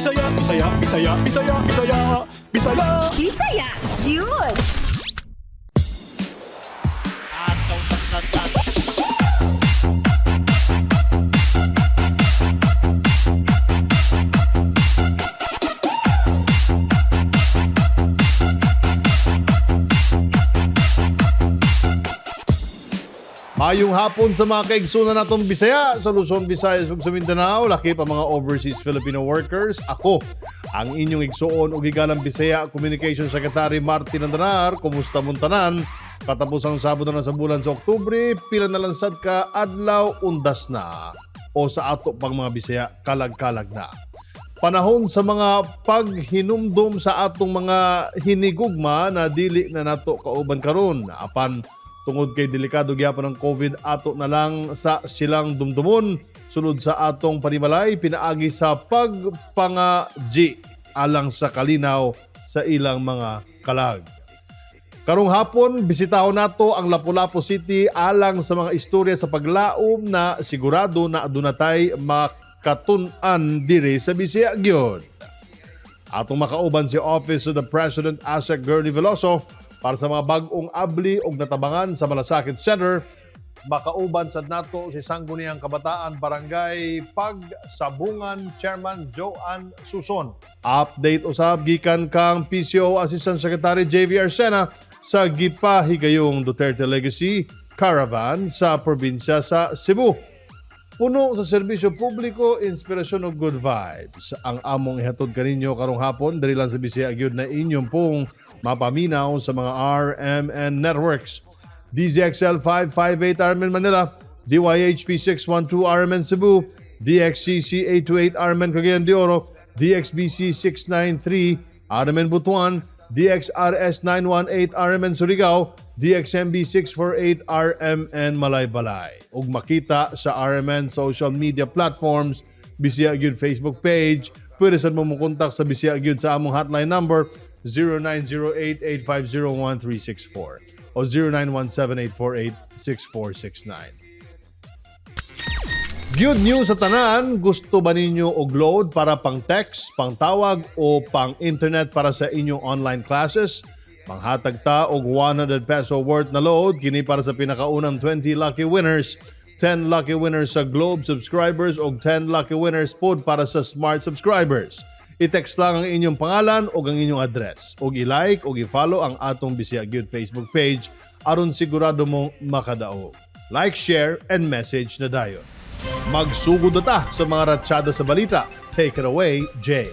Bisaya, Bisaya, Bisaya, Bisaya, Bisaya, Bisaya. Bisaya, yun! Mayong hapon sa mga kaigsunan natong Bisaya sa Luzon, Visayas ug sa Mindanao, laki pa mga overseas Filipino workers. Ako, ang inyong igsuon ug higalang Bisaya Communication Secretary Martin Andanar. Kumusta mong tanan? Katapos ang Sabado na sa bulan sa Oktubre, pila na lang sad ka adlaw undas na o sa ato pang mga Bisaya kalag-kalag na. Panahon sa mga paghinumdum sa atong mga hinigugma na dili na nato kauban karon, apan tungod kay delikado gyapon ang COVID, ato na lang sa silang dumdumon sulod sa atong panimalay pinaagi sa pagpanga-G alang sa kalinaw sa ilang mga kalag. Karong hapon, bisitahon nato ang Lapu-Lapu City alang sa mga istorya sa paglaom na sigurado na aduna tay makatun-an diri sa Bisaya gyud. Atong makauban si Office of the President Asec Gurney Veloso para sa mga bag-ong abli og natabangan sa Malasakit Center. Makauban sad nato si Sangguniang Kabataan Barangay Pagsabungan Chairman Joan Suson. Update usab gikan kang PCO Assistant Secretary JV Arsena sa gipahigayong Duterte Legacy Caravan sa probinsya sa Cebu. Puno sa serbisyo publiko, inspirasyon ug good vibes. Ang among ihatod kaninyo karong hapon diri lang sa Bisaya gyud na inyong pong mapaminaw sa mga RMN networks. DZXL 558 RMN Manila, DYHP 612 RMN Cebu, DXCC 828 RMN Cagayan de Oro, DXBC 693 RMN Butuan, DXRS 918 RMN Surigao, DXMB 648 RMN Malaybalay. Ug makita sa RMN social media platforms, Bisaya Gyud Facebook page. Pwede sad mo mokontak sa Bisaya Gyud sa among hotline number 0908-850-1364 o 0917-848-6469. Good news sa tanan, gusto ba ninyo og load para pang text, pang tawag o pang internet para sa inyong online classes? Manghatag ta og 100 peso worth na load kini para sa pinakaunang 20 lucky winners, 10 lucky winners sa Globe subscribers og 10 lucky winners pod para sa Smart subscribers. I-text lang ang inyong pangalan o ang inyong address. Og i-like o i-follow ang atong Bisaya Gyud Facebook page aron sigurado mong makadaog. Like, share, and message na dayon. Magsugod na ta sa mga ratsyada sa balita. Take it away, Jay.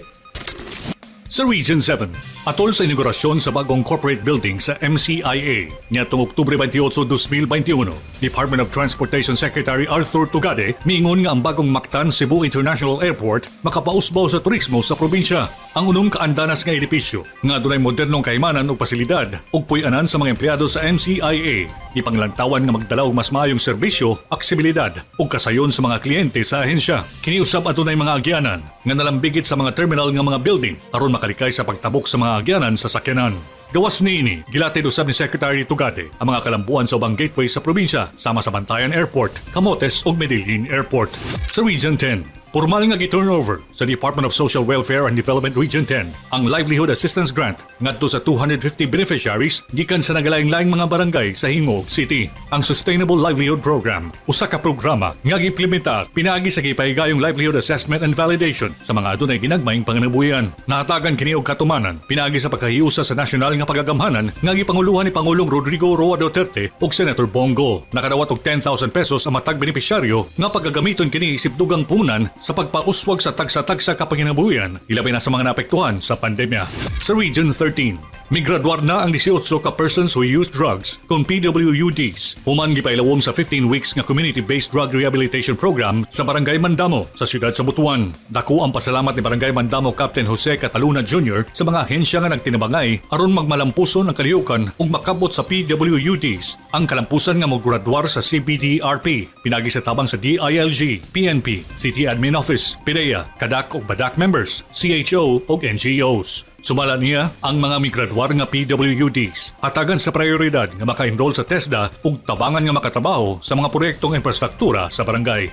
Sa Region 7, atol sa inaugurasyon sa bagong corporate building sa MCIA niadtong Oktubre 28, 2021, Department of Transportation Secretary Arthur Tugade miingon nga ang bagong Mactan Cebu International Airport makapausbaw sa turismo sa probinsya. Ang unom ka andanas nga edipisyo nga adunay modernong kahimanan ug pasilidad ug puy-anan sa mga empleyado sa MCIA ipanglantawan nga magdala og mas maayong serbisyo, aksesibilidad ug kasayon sa mga kliyente sa ahensya. Kini usab adunay mga agyanan nga nalambigit sa mga terminal nga mga building aron makalikay sa pagtabok sa mga agyanan sa sakyanan. Gawas niini, gilatid usab ni Secretary Tugade ang mga kalambuan sa ubang gateway sa probinsya sama sa Bantayan Airport, Camotes ug Medellin Airport. Sa Region 10, formal nga gi-turnover sa Department of Social Welfare and Development Region 10 ang Livelihood Assistance Grant ngadto sa 250 beneficiaries gikan sa nagalaing-laing mga barangay sa Gingoog City. Ang Sustainable Livelihood Program, usa ka programa nga giimplementar pinaagi sa gipahigayong livelihood assessment and validation sa mga adunay ginagmayng panginabuhian. Nahatagan kini og katumanan pinaagi sa pagkahiusa sa nasyonal nga pagagamhanan nga gipanguluhan ni Pangulong Rodrigo Roa Duterte ug Senator Bong Go. Nakadawat og 10,000 pesos ang matag benepisyaryo nga pagagamiton kini isip dugang punan sa pagpauswag sa tagsa-tagsa ka panginabuhian, ilabi na sa mga naapektuhan sa pandemya. Sa Region 13, migraduar na ang 18 ka persons who use drugs kung PWUDs human gipailawom sa 15 weeks nga community-based drug rehabilitation program sa Barangay Mandamo sa siyudad sa Butuan. Dako ang pasalamat ni Barangay Mandamo Captain Jose Cataluna Jr. sa mga ahensya nga nagtinabangay aron magmalampuson ang kalihukan ug makabot sa PWUDs ang kalampusan nga mograduar sa CBDRP pinagi sa tabang sa DILG, PNP, City Admin Office, PDEA, KADAC ug BADAC members, CHO ug NGOs. Sumala niya ang mga migraduar nga PWUDs hatagan sa prioridad nga maka-enroll sa TESDA ug tabangan nga makatrabaho sa mga proyektong infrastruktura sa barangay.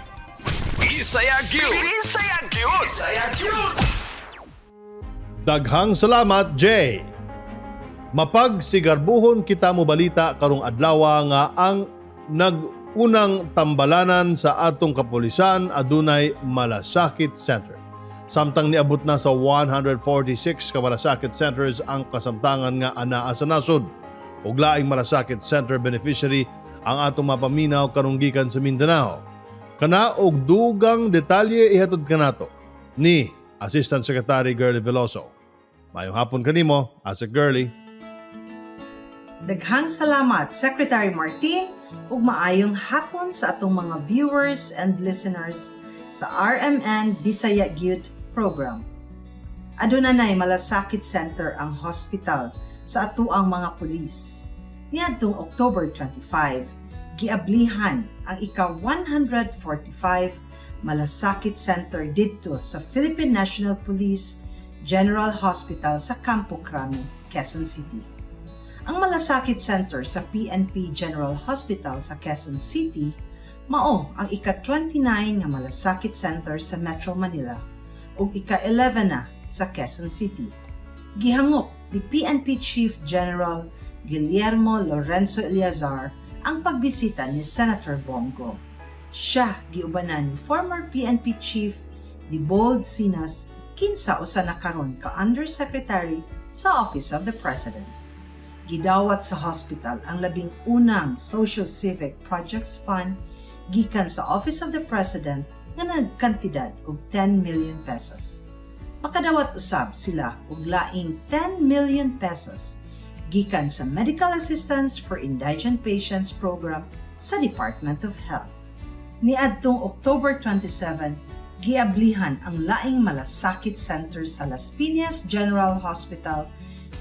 Bisaya Gyud. Bisaya Gyud. Bisaya Gyud. Daghang salamat, Jay. Mapagsigarbuhon kita mobalita karong adlaw nga ang nag-unang tambalanan sa atong kapulisan adunay Malasakit Center. Samtang niabot na sa 146 ka Malasakit Centers ang kasamtangan nga anaa sa nasod. Ug laing Malasakit Center beneficiary ang atong mapaminaw karong gikan sa Mindanao. Kana og dugang detalye ihatod kanato ni Assistant Secretary Girlie Veloso. Maayong hapon kanimo, Asec Girlie. Daghang salamat, Secretary Martin, ug maayong hapon sa atong mga viewers and listeners sa RMN Bisaya Gyud program. Aduna nay Malasakit Center ang hospital sa atoang mga pulis. Niadtong October 25, giablihan ang ika-145 Malasakit Center didto sa Philippine National Police General Hospital sa Campo Crame, Quezon City. Ang Malasakit Center sa PNP General Hospital sa Quezon City mao ang ika-29 nga Malasakit Center sa Metro Manila ug ika-11 na sa Quezon City. Gihangop ni PNP Chief General Guillermo Lorenzo Eleazar ang pagbisita ni Senator Bong Go. Siya giubanan ni former PNP Chief Debold Sinas, kinsa usa na karon ka Undersecretary sa Office of the President. Gidawat sa hospital ang 11 na Social Civic Projects Fund gikan sa Office of the President nga nagkantidad og 10 million pesos. Makadawat usab sila og laing 10 million pesos gikan sa Medical Assistance for Indigent Patients Program sa Department of Health. Niadtong October 27, giablihan ang laing Malasakit Center sa Las Piñas General Hospital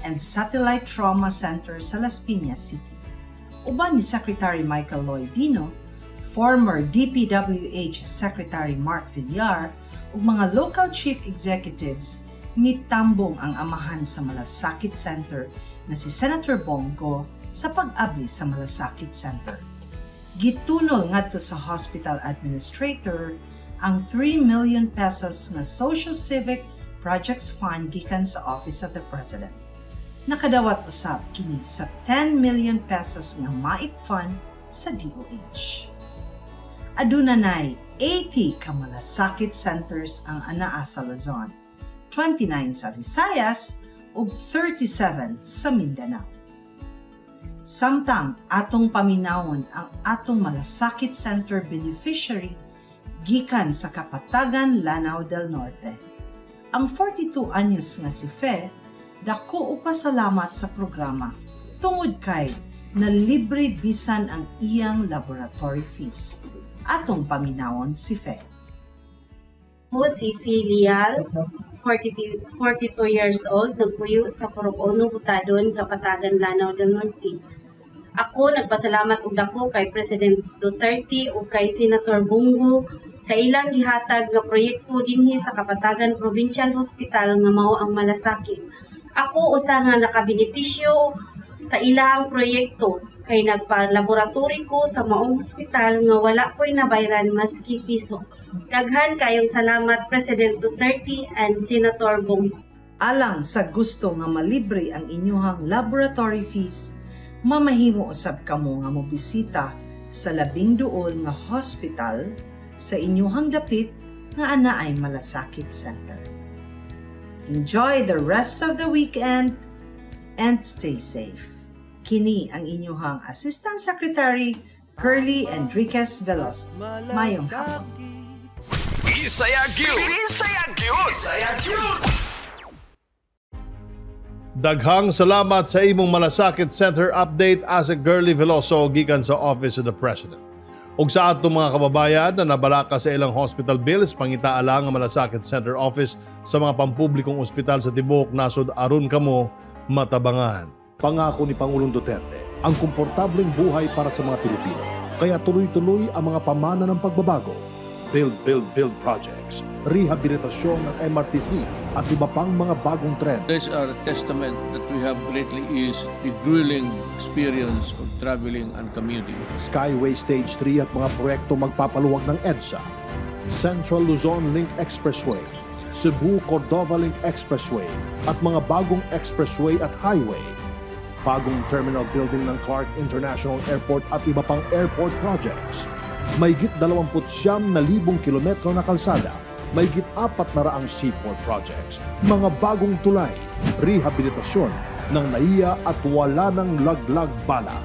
and Satellite Trauma Center sa Las Piñas City. Uban ni Secretary Michael Lloyd Dino, former DPWH Secretary Mark Villar ug mga local chief executives, mitambong ang amahan sa Malasakit Center na si Senator Bong Go sa pag-abli sa Malasakit Center. Gitunol ngadto sa hospital administrator ang 3 million pesos nga Social Civic Projects Fund gikan sa Office of the President. Nakadawat usab kini sa 10 million pesos nga MAIP Fund sa DOH. Aduna nay 80 ka Malasakit Centers ang anaa sa Luzon, 29 sa Visayas ug 37 sa Mindanao. Samtang atong paminawon ang atong Malasakit Center beneficiary gikan sa Kapatagan, Lanao del Norte. Ang 42 anyos nga si Fe, dako og pasalamat sa programa tungod kay na libre bisan ang iyang laboratory fees. Atong paminawon si Fe. Ako si Filial, 42, 42 years old, nagpuyo sa Purok Uno, Butadon, Kapatagan, Lanao del Norte. Ako nagpasalamat og dako kay President Duterte ug kay Senator Bong Go sa ilang gihatag nga proyekto dinhi sa Kapatagan Provincial Hospital nga mao ang Malasakit. Ako usa nga nakabenepisyo sa ilang proyekto kay nagpa-laboratory ko sa maong hospital nga wala ko'y nabayran maski piso. Daghan kayong salamat, President Duterte and Senator Bong Go. Alang sa gusto nga malibre ang inyuhang laboratory fees, mamahimo usab kamo nga mobisita sa labing duol nga hospital sa inyuhang dapit nga anaay Malasakit Center. Enjoy the rest of the weekend and stay safe. Kini ang inyuhang Assistant Secretary Curly Enriquez Veloso. Maayong hapon. Bisaya Gyud! Bisaya Gyud! Bisaya Gyud! Daghang salamat sa imong Malasakit Center update, Asec Girlie Veloso gikan sa Office of the President. Ug sa atong mga kababayan na nabalaka sa ilang hospital bills, pangitaa lang ang Malasakit Center Office sa mga pampublikong ospital sa tibuok nasod aron kamo matabangan. Pangako ni Pangulong Duterte ang komportableng buhay para sa mga Pilipino. Kaya tuloy-tuloy ang mga pamana ng pagbabago. Build, build, build projects, rehabilitasyon ng MRT3 at iba pang mga bagong trend. These are a testament that we have greatly eased the grueling experience of traveling and commuting. Skyway Stage 3 at mga proyekto magpapaluwag ng EDSA, Central Luzon Link Expressway, Cebu-Cordova Link Expressway at mga bagong expressway at highway, bagong terminal building ng Clark International Airport at iba pang airport projects, mahigit 29,000 kilometro na kalsada, mahigit 400 seaport projects, mga bagong tulay, rehabilitasyon ng NAIA at wala ng laglag bala,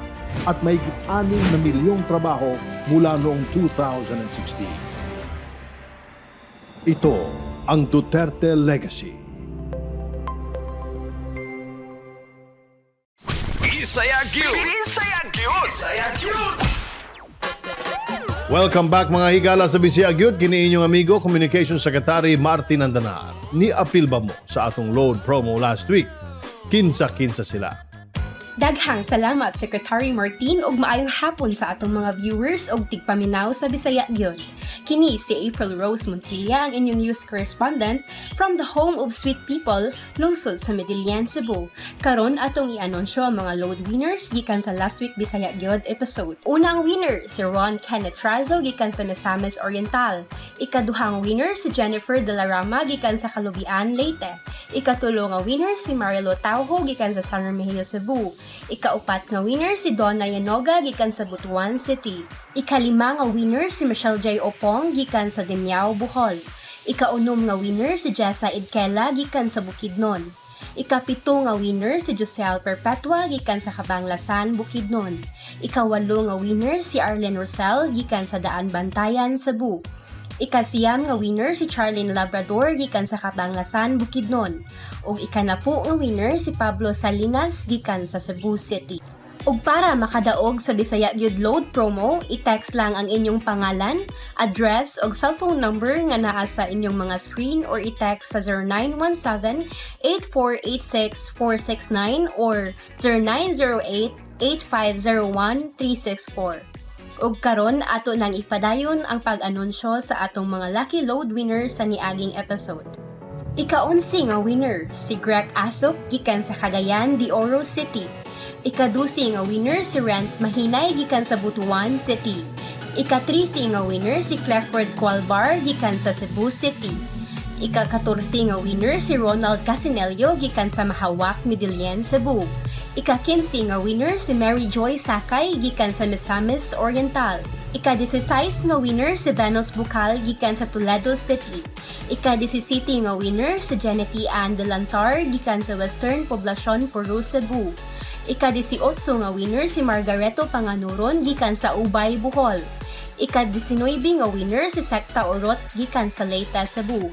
at mahigit 6 na milyong trabaho mula noong 2016. Ito ang Duterte Legacy. Bisaya gyud. Bisaya gyud. Bisaya gyud. Welcome back, mga higala sa Bisaya Gyud. Kini inyong amigo, Communication Secretary Martin Andanar. Ni-apil ba mo sa atong load promo last week? Kinsa-kinsa sila. Daghang salamat, Secretary Martin, ug maayong hapon sa atong mga viewers ug tigpaminaw sa Bisaya gyud. Kini si April Rose Montilla, ang inyong youth correspondent from the home of sweet people, lungsod sa Medellin, Cebu. Karon atong i-anunsyo ang mga load winners gikan sa last week Bisaya gyud episode. Unang winner si Ron Kenneth Trazo gikan sa Misamis Oriental. Ikaduhang winner si Jennifer De La Rama gikan sa Kalubian, Leyte. Ikatulo nga winner si Marilo Tauho gikan sa San Remigio, Cebu. Ikaupat nga winner si Donna Yanoga gikan sa Butuan City. Ikalima nga winner si Michelle J. Opong gikan sa Dimiao, Bohol. Ikaunom nga winner si Jessa Idkela gikan sa Bukidnon. Ikapito nga winner si Giselle Perpetua gikan sa Kabanglasan, Bukidnon. Ikawalo nga winner si Arlene Rosel gikan sa Daan Bantayan, Cebu. Ikasiyam nga winner si Charlene Labrador gikan sa Kabanglasan, Bukidnon. Ug ikanapu nga winner si Pablo Salinas gikan sa Cebu City. Ug para makadaog sa Bisaya Gyud Load promo, i-text lang ang inyong pangalan, address ug cellphone number nga naa sa inyong mga screen or i-text sa 0917-8486-469 or 0908-8501-364. Ug karon ato nang ipadayon ang pag-anunsyo sa atong mga lucky load winners sa niaging episode. Ikaunsi nga winner si Greg Asok gikan sa Cagayan de Oro City. Ikadusi nga winner si Renz Mahinay gikan sa Butuan City. Ikatrisi nga winner si Cleford Cualbar gikan sa Cebu City. Ika-14 nga winner si Ronald Casinello gikan sa Mahawak, Medellin, Cebu. Ika-15 nga winner si Mary Joy Sakay gikan sa Misamis Oriental. Ika-16 nga winner si Venus Bucal gikan sa Toledo City. Ika-17 nga winner si Janet Ann Delantar gikan sa Western Poblacion, Puro, Cebu. Ika-18 nga winner si Margareto Panganuron gikan sa Ubay, Bohol. Ika-19 nga winner si Sekta Orot gikan sa Leyte, Cebu.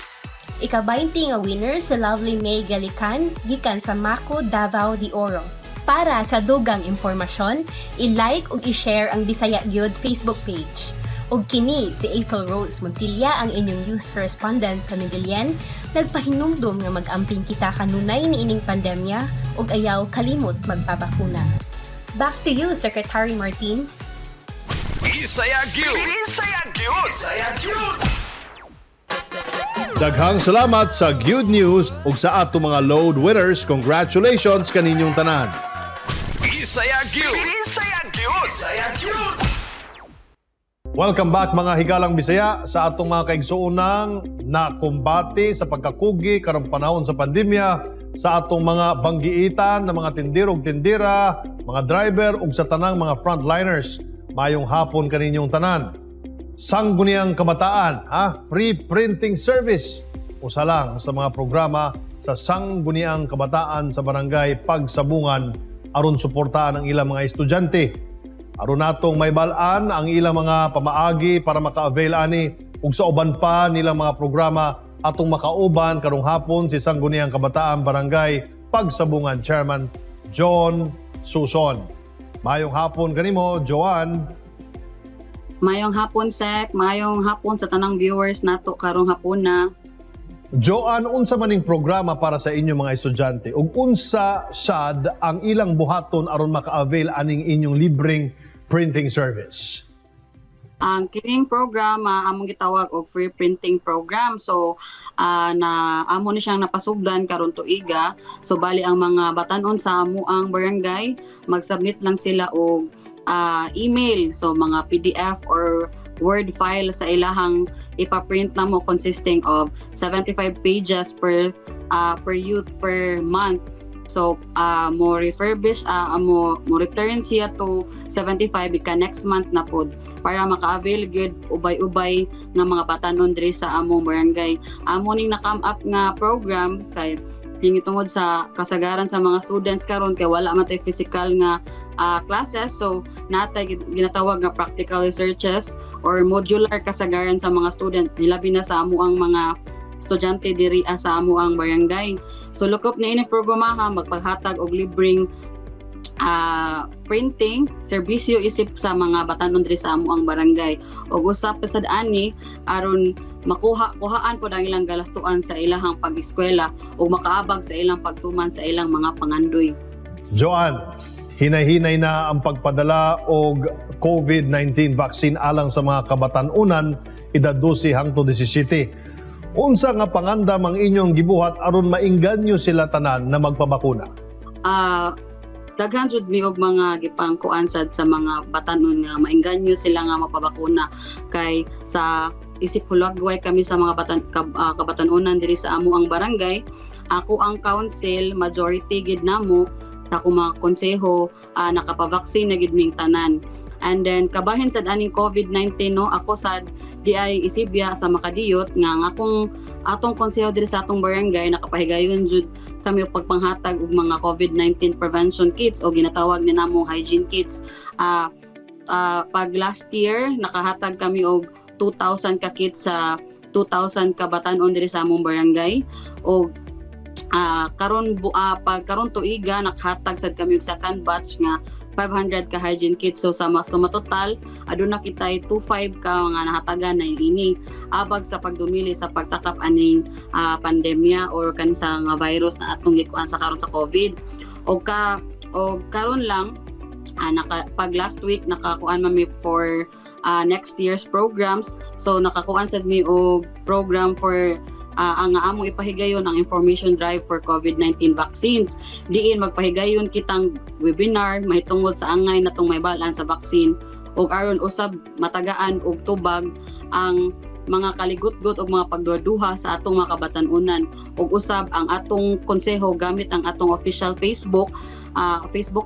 Ika-20 nga winner si Lovely May Galican gikan sa Maco, Davao de Oro. Para sa dugang impormasyon, i-like ug i-share ang Bisaya Gyud Facebook page. Ug kini si April Rose Montilla, ang inyong youth correspondent sa Medellin, nagpahinumdum nga mag-amping kita kanunay niining pandemya ug ayaw kalimot magpabakuna. Back to you, Secretary Martin. Bisaya gyud. Bisaya gyud. Bisaya gyud. Daghang salamat sa good news ug sa ato mga load winners. Congratulations kaninyong tanan. Bisaya gyud. Bisaya gyud. Bisaya gyud. Welcome back, mga higalang Bisaya, sa atong mga kaigsuonang nakumbate sa pagkakugi karong panahon sa pandemya, sa atong mga banggiitan na mga tindero ug tindera, mga driver ug sa tanang mga frontliners. Mayong hapon kaninyong tanan. Sangguniang Kabataan, ha? Free printing service. Usa lang sa mga programa sa Sangguniang Kabataan sa Barangay Pagsabungan aron suportahan ang ilang mga estudyante. Aron natong may balaan ang ilang mga pamaagi para maka-avail ani ug sa uban pa nilang mga programa, atong makauban karong hapon si Sangguniang Kabataan Barangay Pagsabungan Chairman John Suson. Mayong hapon kanimo, Joanne. Mayong hapon, Sek. Mayong hapon sa tanang viewers nato karong hapon na. Joanne, unsa maning programa para sa inyong mga estudyante ug unsa sad ang ilang buhaton aron maka-avail aning inyong libreng printing service? Ang kining program among gitawag og free printing program. So na amo ni siyang napasugdan karon tuiga. So bali ang mga batan-on sa amo ang barangay, mag-submit lang sila og email, so mga PDF or Word file sa ilahang ipa-print namo, consisting of 75 pages per youth per month. So mo refurbish, mo return siya to 75 ika next month na pod para maka-avail gyud ubay-ubay nga mga batanon diri sa among barangay. Amo ning na-come up nga program kay hingi tungod sa kasagaran sa mga students karon kay wala man tay physical nga classes, so natay ginatawag nga practical researches or modular kasagaran sa mga student, nilabi na sa amo ang mga estudyante diri sa amo ang barangay. So lukop na ini programaha magpaghatag og libreng printing serbisyo isip sa mga batanon diri sa amo ang barangay, ug usap pa sad ani aron makuha kuhaan pod ang ilang galastuan sa ilahang pag-eskwela ug makaabag sa ilang pagtuman sa ilang mga pangandoy. Joanne, hinay-hinay na ang pagpadala og COVID-19 vaccine alang sa mga kabatanunan edad 12 hangtod 17. Unsa nga pangandam ang inyong gibuhat aron mainganyo sila tanan na magpabakuna? Daghan jud mi og mga gipangkuan sad sa mga batanon nga mainganyo sila nga mapabakuna, kay sa isip hulagway kami sa mga kabatanunan diri sa amo ang barangay. Ako ang council majority gid namo sa akong mga konseho, nakapabaksin na gid ming tanan. And then kabahin sad aning COVID-19, no, ako sad di ay isibya sa makadiyot nga ang akong atong konseho diri sa atong barangay, nakapahigayon jud kami og pagpanghatag og mga COVID-19 prevention kits o ginatawag ni namong hygiene kits. Pag last year nakahatag kami og 2,000 ka kits sa 2,000 ka batan-on diri sa among barangay, og karon pag karon tuiga nakahatag sad kami og second batch nga 500 ka hygiene kits. So sa suma total aduna kitay 25 ka mga nahatagan na ini abag sa pagdumili sa pagtakap aning pandemya or kani sa nga virus na atong gikuan sa karon sa COVID. Og karon lang, pag last week nakakuan man mi for next year's programs. So nakakuan sad mi og program for ang among ipahigayon ang information drive for COVID-19 vaccines, diin magpahigayon kitang webinar mahitungod sa angay natong may balan sa vaccine ug aron usab matagaan og tubag ang mga kaligutgot og mga pagduhaduha sa atong mga kabatan-unan, ug usab ang atong konseho gamit ang atong official Facebook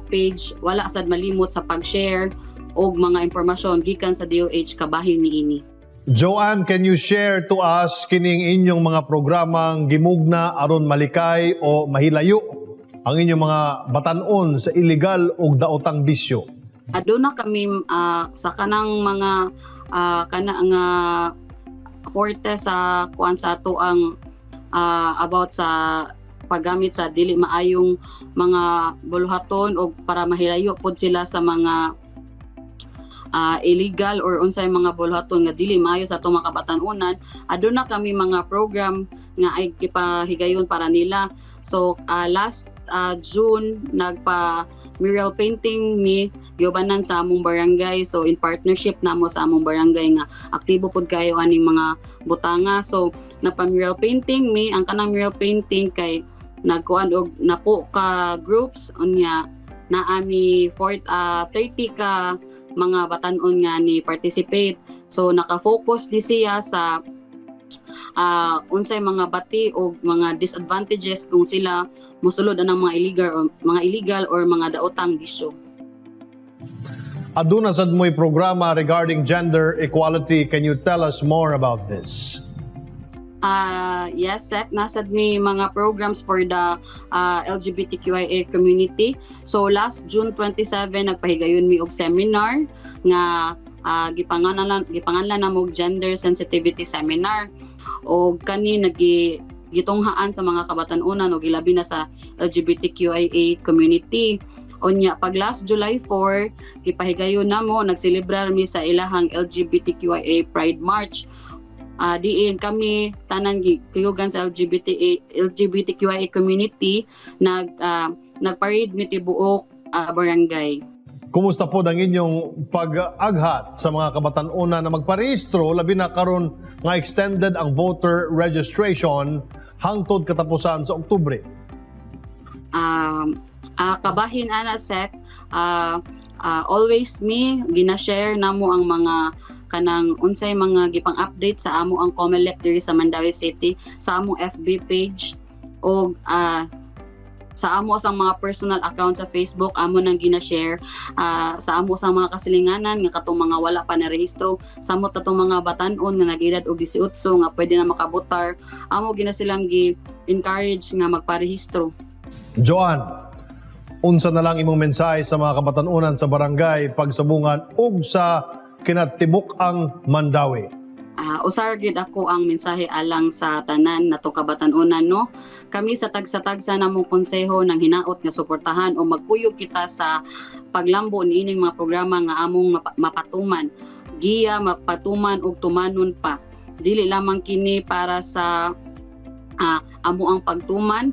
page wala sad malimot sa pag-share og mga impormasyon gikan sa DOH kabahin niini. Joanne, can you share to us kining inyong mga programang gimugna aron malikay o mahilayo ang inyong mga batanon sa illegal ug daotang bisyo? Aduna kami sa kanang mga kana nga forte sa kuan sa ato ang about sa paggamit sa dili maayong mga buluhaton og para mahilayo pod sila sa mga illegal or unsay mga buluhaton nga dili maayo sa atong mga kabatan-unan. Aduna kami mga program nga ay gipahigayon para nila. So last June nagpa mural painting ni giubanan sa among barangay, so in partnership namo sa among barangay nga aktibo pud kayo aning mga butanga. So napa mural painting mi. Ang kanang mural painting kay nagkuan og napo ka groups, unya naami 30 ka mga batan-on nga ni participate. So naka-focus ni siya sa unsay mga bati o mga disadvantages kung sila mosulod anang mga illegal or mga daotang bisyo. Aduna sad mo'y programa regarding gender equality. Can you tell us more about this? Yes, Sec. Nasad mi mga programs for the LGBTQIA community. So last June 27 nagpahigayon mi og seminar nga gipangalan namo og Gender Sensitivity Seminar. Og kani gitunghaan sa mga kabatan-unan og ilabi na sa LGBTQIA community. Unya pag last July 4 gipahigayon namo, nagselebrar mi sa ilahang LGBTQIA Pride March, diin kami tanan kuyugan sa LGBTQIA community nagparade mi tibuok barangay. Kumusta po ang inyong pag-aghat sa mga kabatan-una na magparehistro, labi na karon nga extended ang voter registration hangtod katapusan sa Oktubre? Kabahin ana, Sec, always me gina-share namo ang mga Kanang unsay mga gipang-update sa amo ang COMELEC diri sa Mandaue City sa among FB page og sa amo sang mga personal account sa Facebook amo nang gina-share sa amo sa mga kasilinganan nga katong mga wala pa narehistro, samot atong mga batan-on nga nag-edad og 18 nga pwede na makabotar, amo gina silang gi-encourage nga magparehistro. Joan, unsa na lang imong mensahe sa mga kabatan-unan sa barangay Pagsabungan ug sa kinatibuk-ang Mandaue? Usar gyud ako ang mensahe alang sa tanan natong kabatan-unan, no. Kami sa tagsa-tagsa namong konseho ng hinaot nga suportahan o magkuyog kita sa paglambo niining mga programa nga among mapatuman, giya mapatuman og tumanon pa. Dili lamang kini para sa amo ang pagtuman,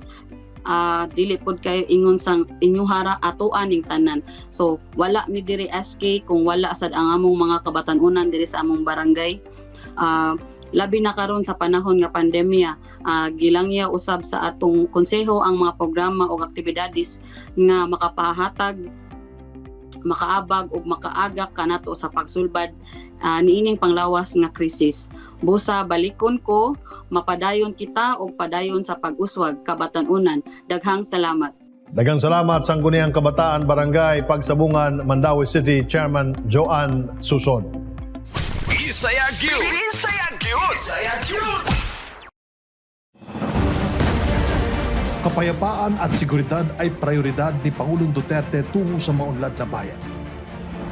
dili pod kayo ingon sang inyuhara atoan ning tanan. So wala mi diri SK kung wala sad ang among mga kabatan-unan diri sa among barangay. Labi na karon sa panahon nga pandemya, gilangya usab sa atong konseho ang mga programa o aktibidades nga makapahatag, makaabag ug makaagak kanato sa pagsulbad niining panglawas nga krisis. Busa balikon ko, mapadayon kita og padayon sa pag-uswag, kabatan-unan. Daghang salamat. Daghang salamat, Sangguniang Kabataan Barangay Pagsabungan, Mandaue City Chairman Joan Suson. Bisaya gyud. Bisaya gyud. Bisaya gyud. Kapayapaan at seguridad ay prioridad ni Pangulong Duterte tungo sa maunlad na bayan.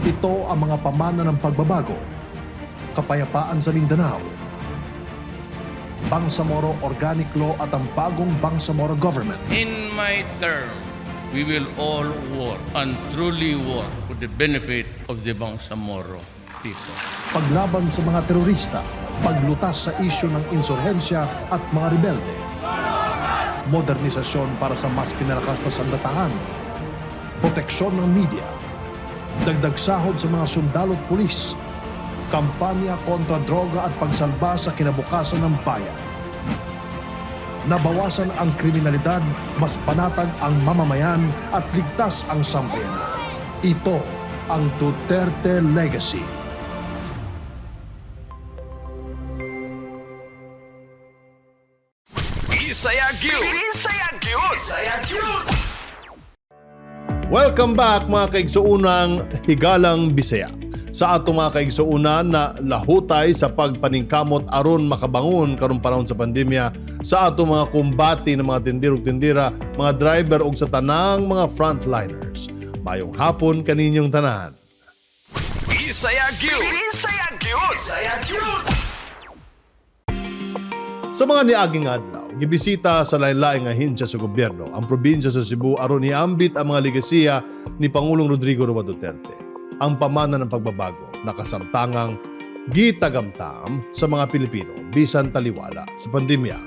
Ito ang mga pamana ng pagbabago. Kapayapaan sa Mindanao, Bangsamoro Organic Law at ang bagong Bangsamoro Government. In my term, we will all work and truly work for the benefit of the Bangsamoro people. Paglaban sa mga terorista, paglutas sa isyu ng insurhensya at mga rebelde. Modernisasyon para sa mas pinalakas na sandatahan. Proteksyon ng media. Dagdag sahod sa mga sundalo at pulis. Kampanya kontra droga at pagsalba sa kinabukasan ng bayan. Nabawasan ang kriminalidad, mas panatag ang mamamayan at ligtas ang sambayanan. Ito ang Duterte Legacy. Bisaya gyud. Bisaya gyud. Bisaya gyud. Welcome back, mga kaigsuunang higalang Bisaya. Sa atong mga kaigsuunan na lahutay sa pagpaningkamot aron makabangon karong panahon sa pandemya, sa atong mga kumbati ng mga tindero ug tindera, mga driver ug sa tanang mga frontliners. Mayong hapon kaninyong tanan. Bisaya gyud. Bisaya gyud. Bisaya gyud. Sa mga niaging adlaw, gibisita sa lain-laing ahensya sa gobyerno ang probinsya sa Cebu aron iambit ang mga legasiya ni Pangulong Rodrigo Roa Duterte. Ang pamana ng pagbabago na kasamtangang gitagamtam sa mga Pilipino bisan taliwala sa pandemya.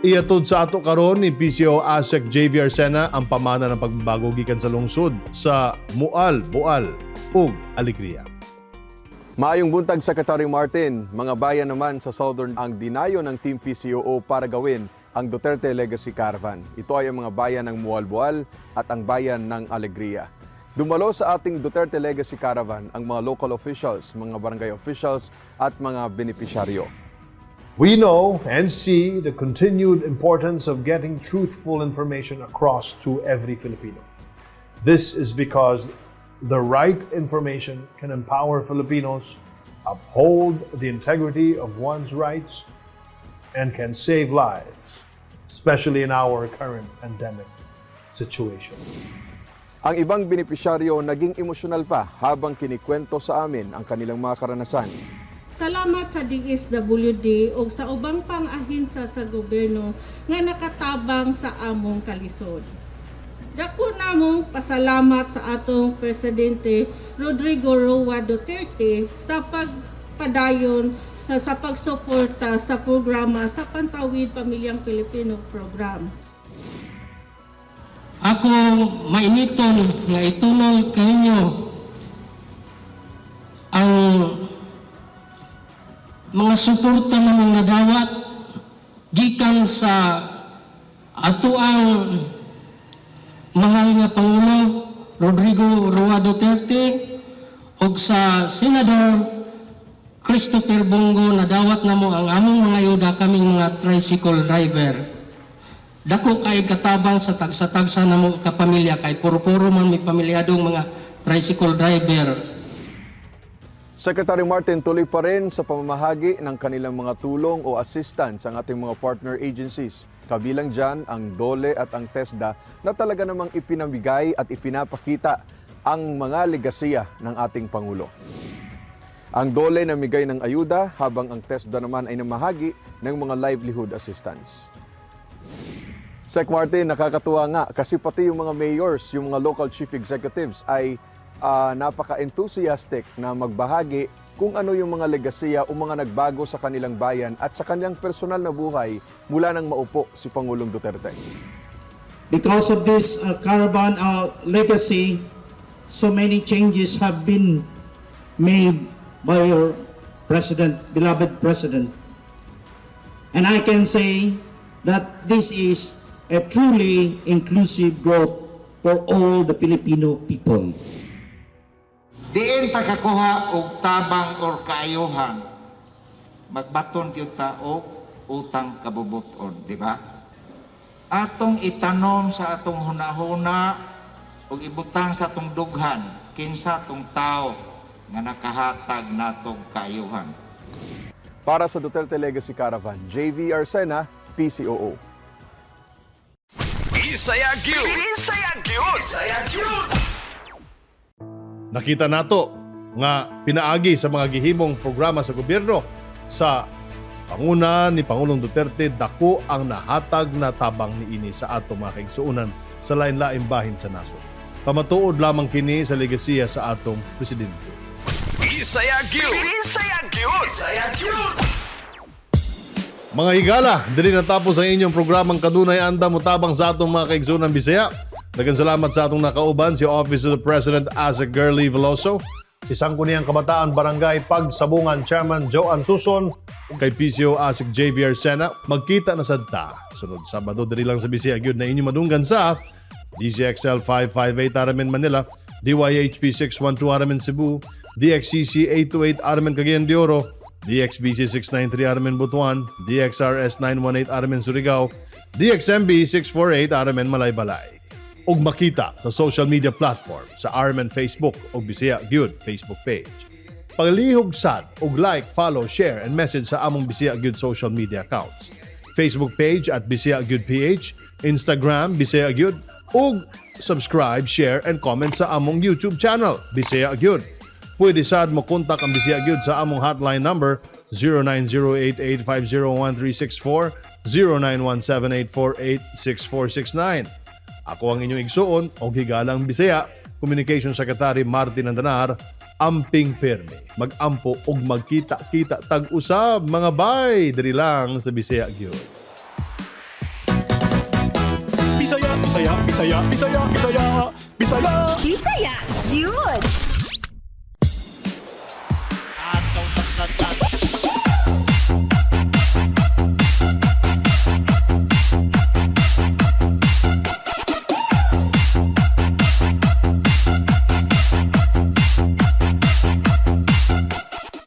Iatod sa ato karon ni PCO ASEC JV Arsena ang pamana ng pagbabago gikan sa lungsod sa Mual, Bual ug Alegria. Maayong buntag, Secretary Martin. Mga bayan naman sa Southern ang dinayo ng Team PCOO para gawin ang Duterte Legacy Caravan. Ito ay ang mga bayan ng Mualbual at ang bayan ng Alegria. Dumalo sa ating Duterte Legacy Caravan ang mga local officials, mga barangay officials at mga benepisyaryo. We know and see the continued importance of getting truthful information across to every Filipino. This is because the right information can empower Filipinos, uphold the integrity of one's rights, and can save lives, especially in our current pandemic situation. Ang ibang benepisyaryo naging emosyonal pa habang kinikwento sa amin ang kanilang mga karanasan. Salamat sa DSWD ug sa ubang pang ahensa sa gobyerno nga nakatabang sa among kalisod. Dako namong pasalamat sa atong Presidente Rodrigo Roa Duterte sa pagpadayon sa pagsuporta sa programa sa Pantawid Pamilyang Pilipino Program. Ako mainiton nga itunol kaninyo ang mga suporta namong nadawat gikan sa atoang mahal nga Pangulo Rodrigo Roa Duterte ug sa Senador Christopher Bongo, nadawat namo ang among mga ayuda, kaming mga tricycle driver. Dako kay katabang sa tagsa-tagsa namo ka pamilya kay puro-puro man may pamilyadong mga tricycle driver. Secretary Martin, tuloy pa rin sa pamamahagi ng kanilang mga tulong o assistance ang ating mga partner agencies. Kabilang dyan ang DOLE at ang TESDA na talaga namang ipinamigay at ipinapakita ang mga legasiya ng ating Pangulo. Ang DOLE namigay ng ayuda habang ang TESDA naman ay namahagi ng mga livelihood assistance. Sec Martin, nakakatuwa nga kasi pati yung mga mayors, yung mga local chief executives ay napaka-enthusiastic na magbahagi kung ano yung mga legasiya o mga nagbago sa kanilang bayan at sa kanilang personal na buhay mula nang maupo si Pangulong Duterte. Because of this caravan legacy, so many changes have been made by your president, beloved president. And I can say that this is a truly inclusive growth for all the Filipino people. Diin ta kakuha og tabang or kaayuhan, magbaton gyud ta og utang kabubut-on, di ba? Atong itanom sa atong hunahuna ug ibutang sa atong dughan kinsa tong tao nga nakahatag natong kaayuhan. Para sa Duterte Legacy Caravan, JV Arsena, PCOO. Bisaya gyud. Bisaya gyud. Bisaya gyud. Nakita nato nga pinaagi sa mga gihimong programa sa gobyerno sa panguna ni Pangulong Duterte, dako ang nahatag na tabang niini sa ato mga kaigsuonan sa lain-laing bahin sa nasod. Pamatuod lamang kini sa legasiya sa atong presidente. Bisaya gyud. Bisaya gyud. Bisaya gyud. Mga higala, diri natapos ang inyong programang kanunay andam motabang sa atong mga kaigsuonan Bisaya. Daghang salamat sa atong nakauban, si Office of the President Asec Girlie Veloso, si Sangguniang Kabataan Barangay Pagsabungan Chairman Joan Suson, kay PCO Asec JV Arsena. Magkita na sad ta sunod Sabado diri lang sa Bisaya gyud na inyong madunggan sa DZXL 558 RMN Manila, DYHP 612 RMN Cebu, DXCC 828 RMN Cagayan de Oro, DXBC 693 RMN Butuan, DXRS 918 RMN Surigao, DXMB 648 RMN Malaybalay. Ug makita sa social media platform sa RMN Facebook ug Bisaya Gyud Facebook page. Palihog sad og like, follow, share and message sa among Bisaya Gyud social media accounts. Facebook page @BisayaGyudPH, Instagram Bisaya Gyud, ug subscribe, share and comment sa among YouTube channel Bisaya Gyud. Pwede sad mo kontak ang Bisaya Gyud sa among hotline number 0908-850-1364, 0917-848-6469. Ako ang inyong igsuon o higalang Bisaya, Communication Secretary Martin Andanar, amping perme, mag-ampo og magkita-kita tag-usab, mga bay, diri lang sa Bisaya Gyud. Bisaya, Bisaya, Bisaya, Bisaya, Bisaya, Bisaya. Bisaya.